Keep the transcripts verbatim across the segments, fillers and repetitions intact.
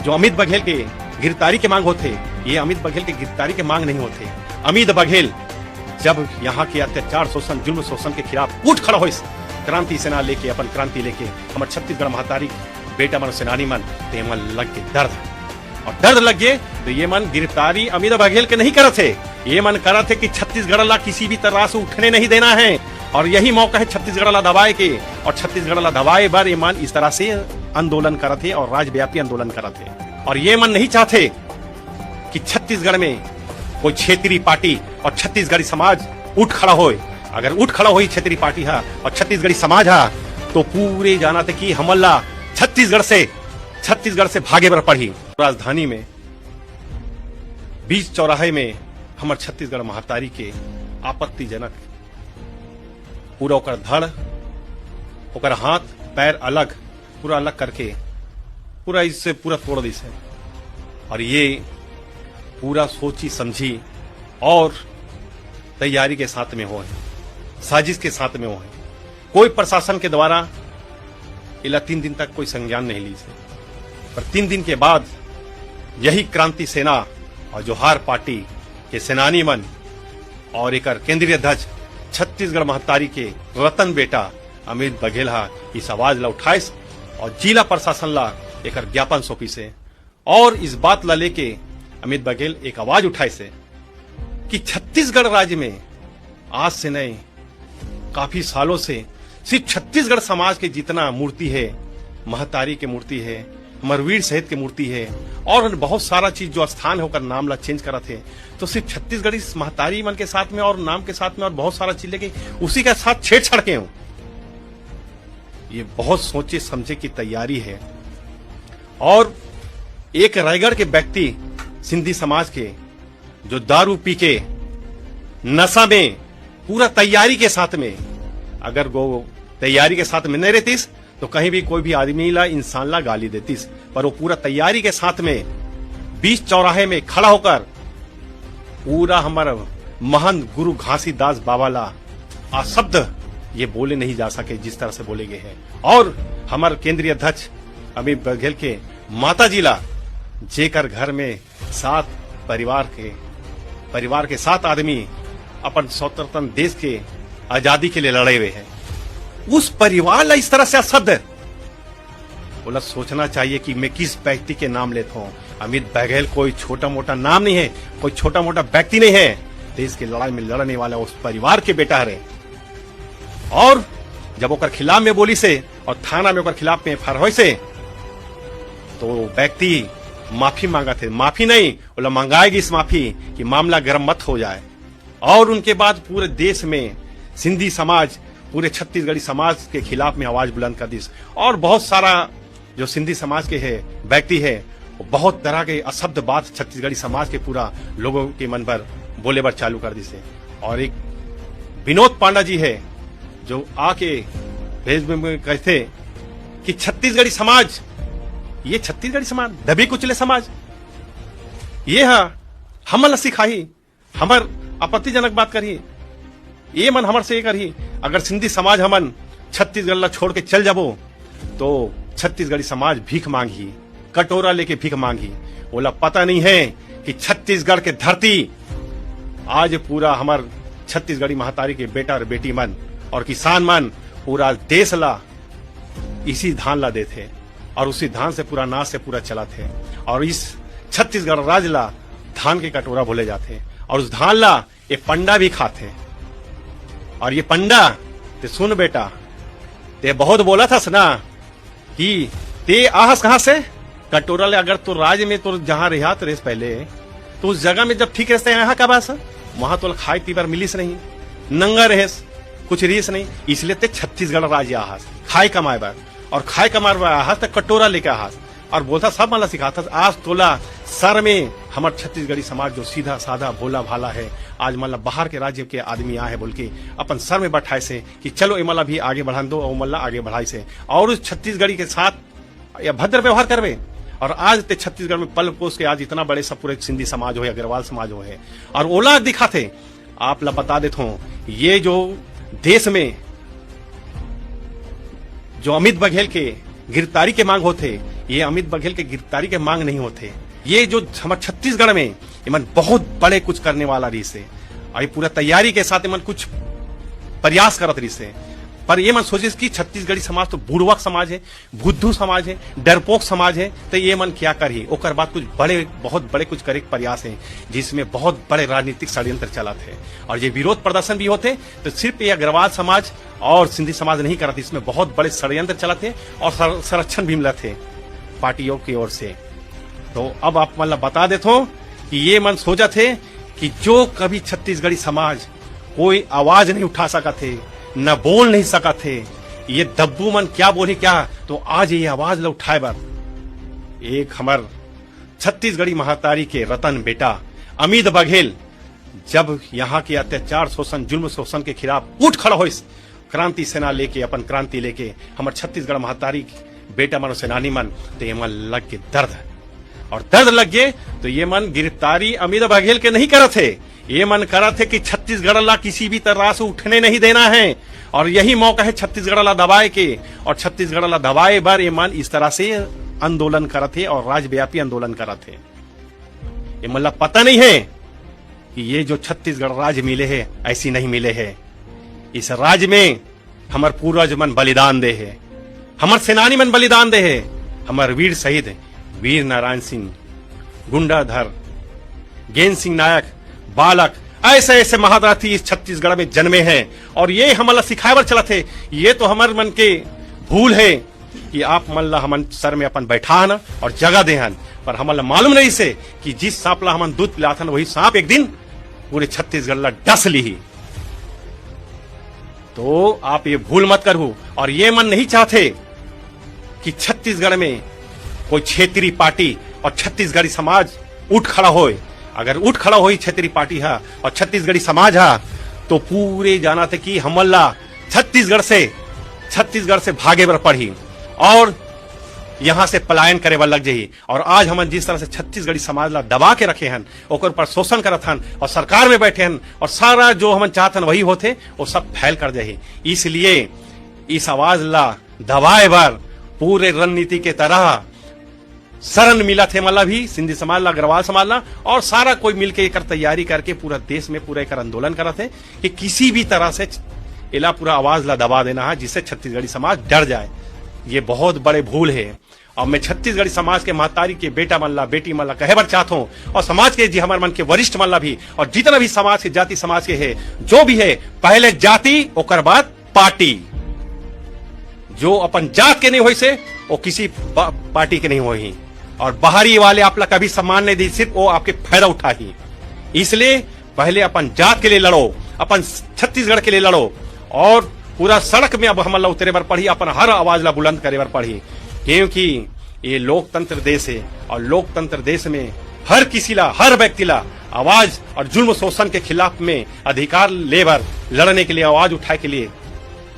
जो अमित बघेल के गिरफ्तारी के मांग होथे, ये अमित बघेल के गिरफ्तारी के मांग नहीं होथे। अमित बघेल जब यहाँ के अत्याचार, शोषण, जुल्म, शोषण के खिलाफ उठ खड़ा होइस, क्रांति सेना लेके, अपन क्रांति लेके, हमर छत्तीसगढ़ महतारी बेटा मन, सेनानी मन, ते मन लग के दर्द, और दर्द लग गए तो ये मन गिरफ्तारी अमित बघेल के नहीं करत हे, ये मन करत हे कि छत्तीसगढ़ ला किसी भी तरह से उठने नहीं देना है। और यही मौका है छत्तीसगढ़ ला दबाए के, और छत्तीसगढ़ ला दबाए बर ये मन इस तरह से आंदोलन करत हे और राज्यव्यापी आंदोलन करत हे। और ये मन नहीं चाहते कि छत्तीसगढ़ में कोई क्षेत्रीय पार्टी और छत्तीसगढ़ी समाज उठ खड़ा होए। अगर उठ खड़ा होई क्षेत्रीय पार्टी हा और छत्तीसगढ़ी समाज हा, तो पूरे जानत हे कि हमन ला छत्तीसगढ़ से, छत्तीसगढ़ से भागे बर पड़ही। राजधानी में बीच चौराहे में हमर छत्तीसगढ़ महतारी के आपत्तिजनक पूरा ओकर धड़, ओकर हाथ पैर अलग, पूरा अलग करके पूरा इससे पूरा तोड़ दिस हे। और ये पूरा सोची समझी और तैयारी के साथ में होए, साजिश के साथ में होए। कोई प्रशासन के द्वारा एला तीन दिन तक कोई संज्ञान नहीं लीस हे, पर तीन दिन के बाद यही क्रांति सेना और जोहार पार्टी के सेनानी मन और एकर केंद्रीय अध्यक्ष छत्तीसगढ़ महतारी के रतन बेटा अमित बघेल हा इस आवाज ला उठाइस और जिला प्रशासन ला एकर ज्ञापन सौंपिस हे। और इस बात ला लेके अमित बघेल एक आवाज उठाइस हे कि छत्तीसगढ़ राज्य में आज से नहीं, काफी सालों से सिर्फ छत्तीसगढ़ समाज के जितना मूर्ति हे, महतारी के मूर्ति हे, हमर वीर शहीद के मूर्ति हे, और बहुत सारा चीज जो स्थान हे ओकर नाम ला चेंज करत हे, तो सिर्फ छत्तीसगढ़ी महतारी मन के साथ में और नाम के साथ में और बहुत सारा चीज लेके उसी के साथ छेड़छाड़ के हूँ। ये बहुत सोचे समझे की तैयारी हे। और एक रायगढ़ के व्यक्ति सिंधी समाज के जो दारू पी के नशा में पूरा तैयारी के साथ में, अगर वो तैयारी के साथ में नहीं रहतीस तो कहीं भी कोई भी आदमी ला, इंसान ला गाली देतीस, पर वो पूरा तैयारी के साथ में बीच चौराहे में खड़ा होकर पूरा हमर महंत गुरु घासीदास बाबा ला अशब्द ये बोले नहीं जा सके जिस तरह से बोले गए हैं। और हमर केंद्रीय अध्यक्ष अमित बघेल के माता जी ला, जेकर घर में सात परिवार के, परिवार के सात आदमी अपन स्वतंत्रतन देश के आजादी के लिए लड़े हुए हैं, उस परिवार ला इस तरह से अशब्द, ओला सोचना चाहिए कि मैं किस व्यक्ति के नाम लेता हूँ। अमित बघेल कोई छोटा मोटा नाम नहीं है, कोई छोटा मोटा व्यक्ति नहीं है। देश की लड़ाई में लड़ने वाला उस परिवार के बेटा हरे। और जब ओकर खिलाफ में बोलिस हे और थाना में ओकर खिलाफ में एफ आई आर होइस हे, तो व्यक्ति माफी मांगत हे, माफी नहीं, ओला मंगाए गिस माफी कि मामला गर्म मत हो जाए। और उनके बाद पूरे देश में सिंधी समाज पूरे छत्तीसगढ़ी समाज के खिलाफ में आवाज बुलंद कर दिस। और बहुत सारा जो सिंधी समाज के हे, व्यक्ति हे, वो बहुत तरह के अशब्द बात छत्तीसगढ़ी समाज के पूरा लोगों के मन पर बोले बर चालू कर दिस हे। और एक विनोद पांडा जी हे, जो आके Facebook में कहते कि छत्तीसगढ़ी समाज, ये छत्तीसगढ़ी समाज, दबे कुचले समाज, ये हा हमन ला सिखाही, हमर आपत्तिजनक बात करही, ये मन हमर से ये करही। अगर सिंधी समाज हमन छत्तीसगढ़ ला छोड़ के चल जाबो, तो छत्तीसगढ़ी समाज भीख मांगही, कटोरा लेके भीख मांगही। ओला पता नहीं है कि छत्तीसगढ़ के धरती आज पूरा हमर छत्तीसगढ़ी महतारी के बेटा और बेटी मन और किसान मन पूरा देश ला इसी धान ला देथे और उसी धान से पूरा अनाज से पूरा चलत हे। और इस छत्तीसगढ़ राज ला धान के कटोरा बोले जाथे और उस धान ला ये पंडा भी खाथे। और ये पंडा, ते सुन बेटा, ते बहुत बोलत हस ना कि ते आहस कहाँ से? कटोरा ले। अगर तो राज में तो जहाँ रिहात रहिस पहले, तो उस जगह में जब ठीक रहिस, यहाँ का बास? वहाँ तो खाए पीए बर मिलिस नहीं, नंगा रहिस, कुछ रहिस नहीं, इसलिए ते छत्तीसगढ़ राज आहस खाए कमाए बर। और खाए कमाए बर आहस त कटोरा लेके आहस। और बोलथस, सब मन ला सिखाथस, आज तोला सर में हमर छत्तीसगढ़ी समाज जो सीधा साधा भोला भाला हे, आज मन ला बाहर के राज्य के आदमी आए हे बोल के अपन सर में बैठाइस हे कि चलो एमन ला भी आगे बढ़न दो, और ओमन ला आगे बढ़ाइस हे। और उस छत्तीसगढ़ी के साथ ये अभद्र व्यवहार करबे। और आज ते छत्तीसगढ़ में पल पोस के आज इतना बड़े सब पूरे सिंधी समाज होए, अग्रवाल समाज होए, और ओला दिखाथे। आप ला बता देत हों, ये जो देश में जो अमित बघेल के गिरफ्तारी के मांग होथे, ये अमित बघेल के गिरफ्तारी के मांग नहीं होथे। ये जो हमर छत्तीसगढ़ में इमन बहुत बड़े कुछ करने वाला रहिस हे, और ये पूरा तैयारी के साथ इमन कुछ प्रयास करत रहिस हे, पर ये मन सोचिस कि छत्तीसगढ़ी समाज तो बुड़वक समाज है, बुद्धू समाज है, डरपोक समाज है, तो ये मन क्या करही? ओकर बाद कुछ बड़े, बहुत बड़े कुछ करे के प्रयास है, जिसमें बहुत बड़े राजनीतिक षड्यंत्र चलत है। और ये विरोध प्रदर्शन भी होते, तो सिर्फ ये अग्रवाल समाज और सिंधी समाज नहीं करत, इसमें बहुत बड़े षड्यंत्र चलत है और सर-, संरक्षण भी मिलत है पार्टियों की ओर से। तो अब आप मन ला बता देत हो कि ये मन सोचत हे कि जो कभी छत्तीसगढ़ी समाज कोई आवाज नहीं उठा सकत हे, न बोल नहीं सकत हे, ये दब्बू मन क्या बोलही क्या, तो आज ये आवाज ला उठाए बर एक हमर छत्तीसगढ़ी महतारी के रतन बेटा अमित बघेल जब यहाँ के अत्याचार, शोषण, जुल्म शोषण के खिलाफ उठ खड़ा होइस, क्रांति सेना लेके, अपन क्रांति लेके, हमर छत्तीसगढ़ महतारी बेटा मन, सेनानी मन, तो ये मन लग के दर्द है। और दर्द लग गए तो ये मन गिरफ्तारी अमित बघेल के नहीं करत है, ये मन करत है कि छत्तीसगढ़ ला किसी भी तरह से उठने नहीं देना है। और यही मौका है छत्तीसगढ़ ला दबाए के, और छत्तीसगढ़ ला दबाए बर ये मन इस तरह से आंदोलन करत है और राज्यव्यापी आंदोलन करत है। ये मन ला पता नहीं है कि ये जो छत्तीसगढ़ राज्य मिले है, ऐसी नहीं मिले है। इस राज्य में हमर पूर्वज मन बलिदान दे हे, हमर सेनानी मन बलिदान दे हे, हमर वीर शहीद वीर नारायण सिंह, गुंडाधर, गेंद सिंह नायक, बालक, ऐसे ऐसे महारथी इस छत्तीसगढ़ में जन्मे हैं और ये हमन ला सिखाए बर चलत हे। ये तो हमर मन के भूल है कि आप मन ला हमन सर में अपन बैठान और जगह देहन, पर हमन ला मालूम नहीं से कि जिस सांप ला हमन दूध पिलाथन वही सांप एक दिन पूरे छत्तीसगढ़ ला डस ली। तो आप ये भूल मत करहू। और ये मन नहीं चाहते कि छत्तीसगढ़ में कोई क्षेत्रीय पार्टी और छत्तीसगढ़ी समाज उठ खड़ा होए। अगर उठ खड़ा होई क्षेत्रीय पार्टी हा और छत्तीसगढ़ी समाज हा, तो पूरे जानत हे कि हमन ला छत्तीसगढ़ से, छत्तीसगढ़ से भागे बर पड़ही और यहाँ से पलायन करे बर लग जाही। और आज हमन जिस तरह से छत्तीसगढ़ी समाज ला दबा के रखे हन, ओकर ऊपर शोषण करत हन और सरकार में बैठे हन और सारा जो हमन चाहत हन वही होथे, वो सब फैल कर जाही। इसलिए इस आवाज ला दबाए बर पूरे रणनीति के तरह शरण मिलत हे, मतलब ही सिंधी समाज ला, अग्रवाल समाज ला, और सारा कोई मिलके एकर तैयारी करके पूरा देश में पूरा एकर आंदोलन करत हे कि किसी भी तरह से एला पूरा आवाज ला दबा देना है, जिससे छत्तीसगढ़ी समाज डर जाए। ये बहुत बड़े भूल है। अब मैं छत्तीसगढ़ी समाज के महतारी के बेटा मन ला, बेटी मन ला कहे बर चाहत हूँ, और समाज के जी हमर मन के वरिष्ठ मन ला भी, और जितना भी समाज के, जाति समाज के है, जो भी है, पहले जाति, ओकर बाद पार्टी। जो अपन जात के नहीं होइसे, वो किसी पा-, पार्टी के नहीं होही। और बाहरी वाले आप ला कभी सम्मान नहीं दी, सिर्फ वो आपके फायदा उठाही। इसलिए पहले अपन जात के लिए लड़ो, अपन छत्तीसगढ़ के लिए लड़ो, और पूरा सड़क में अब हमन ला उतरे बर पड़ही, अपन हर आवाज ला बुलंद करे बर पड़ही, क्योंकि ये लोकतंत्र देश है और लोकतंत्र देश में हर किसी ला, हर व्यक्ति ला आवाज और जुल्म शोषण के खिलाफ में अधिकार ले बर लड़ने के लिए, आवाज उठाए के लिए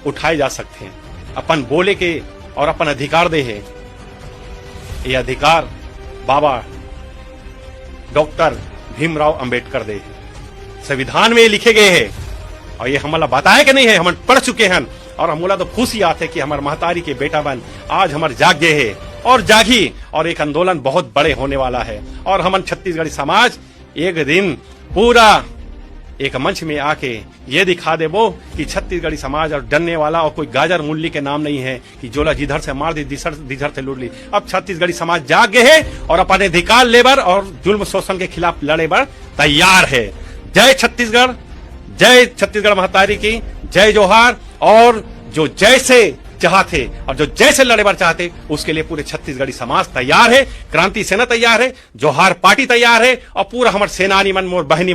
उठाए जा सकते हैं। अपन बोले के और अपन अधिकार दे है, ये अधिकार बाबा डॉक्टर भीमराव अंबेडकर दे है, संविधान में ये लिखे गए हैं। और ये हमला बताए के नहीं है, हमन पढ़ चुके हैं। और हमला तो खुशी आते कि हमर महतारी के बेटा मन आज हमर जाग गए है और जागी, और एक आंदोलन बहुत बड़े होने वाला है। और हमन छत्तीसगढ़ी समाज एक दिन पूरा एक मंच में आके ये दिखा देबो कि छत्तीसगढ़ी समाज और डरने वाला और कोई गाजर मूली के नाम नहीं है कि जोला जिधर से मार दी, दिसर-, दिधर से लूट ली। अब छत्तीसगढ़ी समाज जाग गए है और अपन अधिकार ले बर और जुल्म शोषण के खिलाफ लड़े बर तैयार है। जय छत्तीसगढ़, जय छत्तीसगढ़ महतारी की, जय जोहार। और जो जैसे चाहते और जो जैसे लड़े बर चाहते, उसके लिए पूरे छत्तीसगढ़ी समाज तैयार है, क्रांति सेना तैयार है, जोहार पार्टी तैयार है और पूरा हमर सेनानी मन, मोर बहनी मन